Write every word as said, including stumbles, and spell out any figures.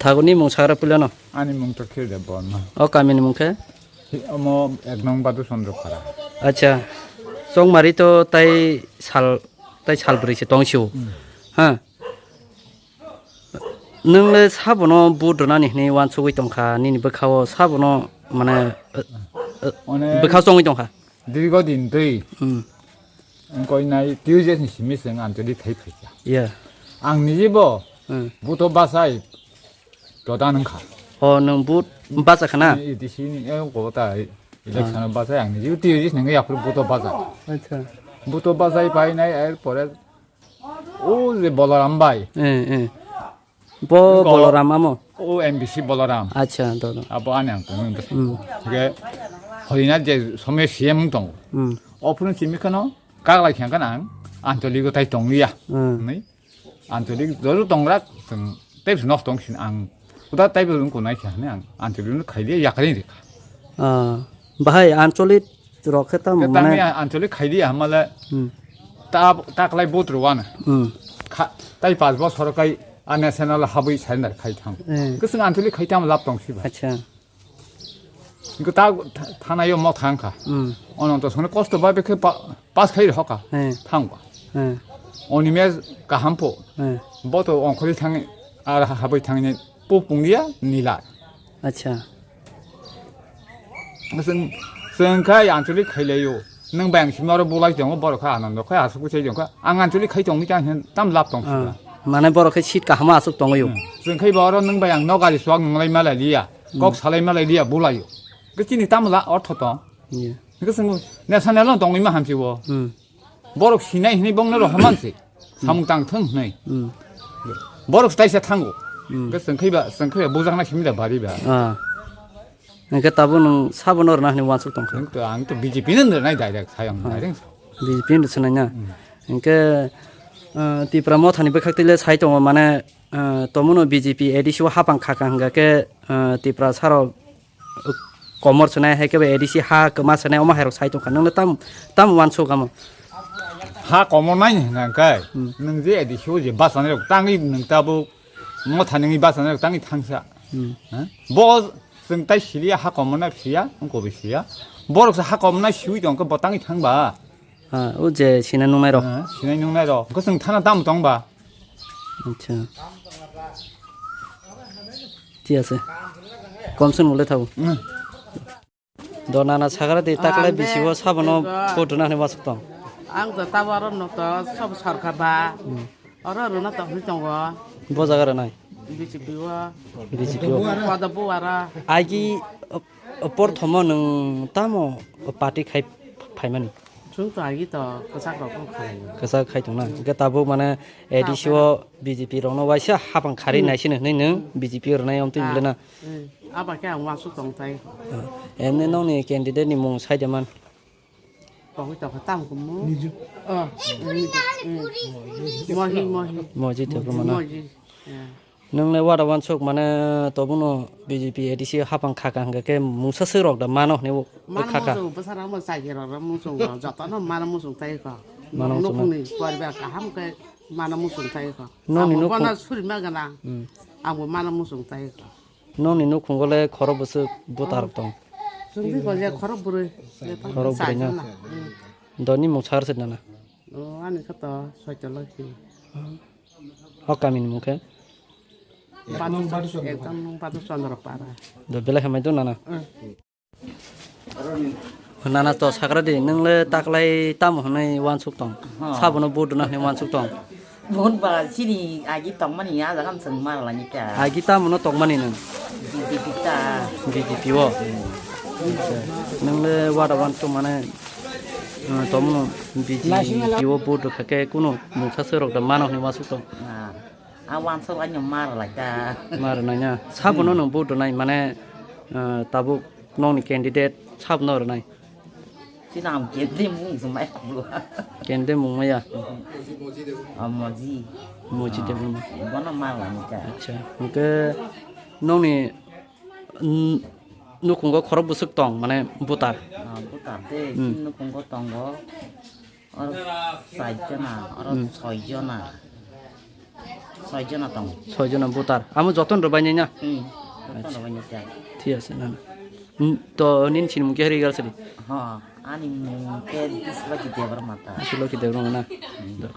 Thaguni mung sagra puilano? Ani mung to Khil Deb Borma. O kamini mung khe? Hi, omo ek nong Badu Chandra Phara. Acha. Chongmari to tai sal, tai sal bwrwi se tong sio. Hmm. Ha. Nwng le sabono vote rwnani hwnwi uansugwi tongkha, nini bwkhao sabono, mane, eh, eh, One bwkhao chongwi tongkha. Dirgo din twi. Hmm. Wngkoi nai Tuesday ni simi chwng Anchalik khai phaikha. Yeah. Ang nijibo Hmm. buto bachai prodan wngkha. O, nwng vote bacha khana? A D C ni, eh, kota election Ah. bachai ang nijibo Tuesday nangwi aphuru buto bacha. Acha. Buto bachai painai er pore o je Bolaram bai. Eh, eh. Bo Bo- Bolaram amo? O M B C Bolaram. Acha, do, do. Abo ani ang tongmani bwsa. Hmm. Hwnkhe Horinath je somoi C M wng tongo. Hmm. O phunu simi kheno kaglai khe ang kheno ang Anchalik o tai tongliya. Hmm. Hwnwi Anchalik joto tongrak chwng tei phano tong sin ang. Uda taibo wng kunai khe hwnwi ang Anchalik no khailiya yakari rikha. Ah, bahai Anchalik rok khe tamo Khe mane tangni Anchalik khailiya hamale Hmm. ta, ta kwlai vote rwano. Hmm. Kha, tai panch bosor kai a national habwi surrender khai thang. Eh. Kwchwng Anchalik khai tamo lab tong siba. Acha. Hwnkhe ta tha-, thanaio mo thangkha. Hmm. Ononto songno kosto ba bekhe pa-, pass khai rokha. Eh. Thangba. Eh. Oni me kaham pho. Eh. Bo to ongkhorwi thang ar habwi thangni pu pungya nila. Acha. Chwng, chwng khe Anchalik khailaio. Nwng bai ang simi oro bulai tongo, borok khe Anando khe aswk bwsai tongkha. Ang Anchalik khai tongni tang hin tam lab tong Ah, sibra. Mane borok khe seat kaham aswk tongwi o. Hmm. Chwng khe ba oro nwng bai ang nok gari swk nwnglai malai liya. Kok Hmm. salai malai liya bulaio. Khe chini tam la ortho tong. Yeah. Khe chwng national no tongwi ma hamsi o. Hmm. Borok sinai hinwi bongno rohorman se. Samung tang thung hinwi. Hmm. Borok staisa thango. Hmm. Khe chwng khe ba, chwng khe ba bujakna simi da bari ba. Ah. Hwnkhe tabuk nwng sabono rwna hinwi uansuk tongkha? Nwng to, ang to B J P no rwnai direct, sayang Ah. direct. B J P no rwswnai na? Hmm. Hwnkhe, ah, Tipra Mothani bwkhak twi le sai tongo, mane, ah, tomono B J P A D C o hapang khaka hwnkha khe, ah, Tipra sarok komor swnai, hai khe bo A D C ha kwma swnai, omo hai rok sai tongkha. Nwng le tam, tam uansuk amo? Ha komor nai hwnkha khe, Hmm. nwng je A D C o je bachani rok tangwi nwng tabuk Motha nungwi basa nai tangwi thangsa. Hmm. Ha? Bo chwng tai siliya, ha komorna siya, wngkobwi siya. Borok se ha komorna siwi tongkhe bo tangwi thangba. Ha, o je sinai nungnai rok. Ha, sinai nungnai rok. Hwnkhe chwng thana tamo tongba. Acha. Thik ase. Komsen mole thabo. Hmm. Do nana sagra di takle Ang de bisi o sabono ego. Vote rwna hinwi wasuk tong. Ang do tabo oro no to sob sorkar ba. Hmm. Oro rwna tong hinwi tongo. Bo jaga rwnai? B J P o. B J P o. Kodo buwara. Agi, uh, uh, porthomo nwng tamo party khai phaimani? Chwng to agi to kwchak rok khai. Kwchak khai tongna. Hwnkhe tabuk mane A D C o B J P rokno waisa hapang kharwi Hmm. naisini hwnwi nwng B J P o rwnai omtwi Ah. Belena. Hmm. Aba khe ang uansuk tong tai. Ah, emni nokni candidate ni mung sai de man? Tongwi tongkha tamo khe mo. Niju. Oh, Niju. Hmm. Mohi, Mohi. Moji Debbarma na? Moji. Yeah. Nwng le wada wansuk mane tobuno B J P A D C hapang khaka hwnkha khe mungsa swk rok da mano hwnwi Mano khaka. Muchung bwsarok mo chagi rok muchung rok jotono mano muchung tai kho. Mano muchung. Nukhungni poribar kaham khe mano muchung tai kho. Nokni Abo nukhung- bono surima gana. Hmm. Abo mano muchung tai kho. Nokni nukhungo le khorok bwswk bwtarok tong? Chwng twi kho je khorok bwrwi. Khorok bwrwi na? Hmm. Doni mung sar se nana? O, ani khe to Soitoloki. O kamini mung khe? Badu, ekdom nung Badu Chandra Para. Do belai hamai do nana? Hmm. Nana to sagra di, nwng le taklai tamo hwnwi wansuk tong? Ha. Sabono vote rwna hwnwi wansuk tong? Vote ba chini agi tongmani ya jaga chwng mar lani ta. Agi tamo no tongmani nwng? B J P ta. B J P o. Nwng le wada wansuk mane, uh, tongmano B J P o vote rwkha khe kunu mungsa swrok da mano hwnwi wansuk tong? Ah. A wansuk ani mar lai ta. Mar nai na. Sabono nwng vote rwnai mane, uh, tabuk nokni candidate sabono rwnai. Chini ang candidate mung sumai kulo. Candidate mung maya. Ah, Moji. Moji Debbarma. Bono mar lai ta. Acha. Hwnkhe nokni, mm, nukhungo khorok bwswk tong mane voter? Ah, voter de, Hmm. Chini nukhungo tongo. Oro char jona, oro Hmm. soi jona. Soi jona tongo. Soi jona voter. Amo joton rwbainai na? Hmm. Joton rwbainai ta. Thik ase, na, na. Hmm, to nini sinimung khe Rigal Sadi? Ha, ani mung khe Biswaloki Debbarma ta. Biswaloki Debbarma na? Hmm.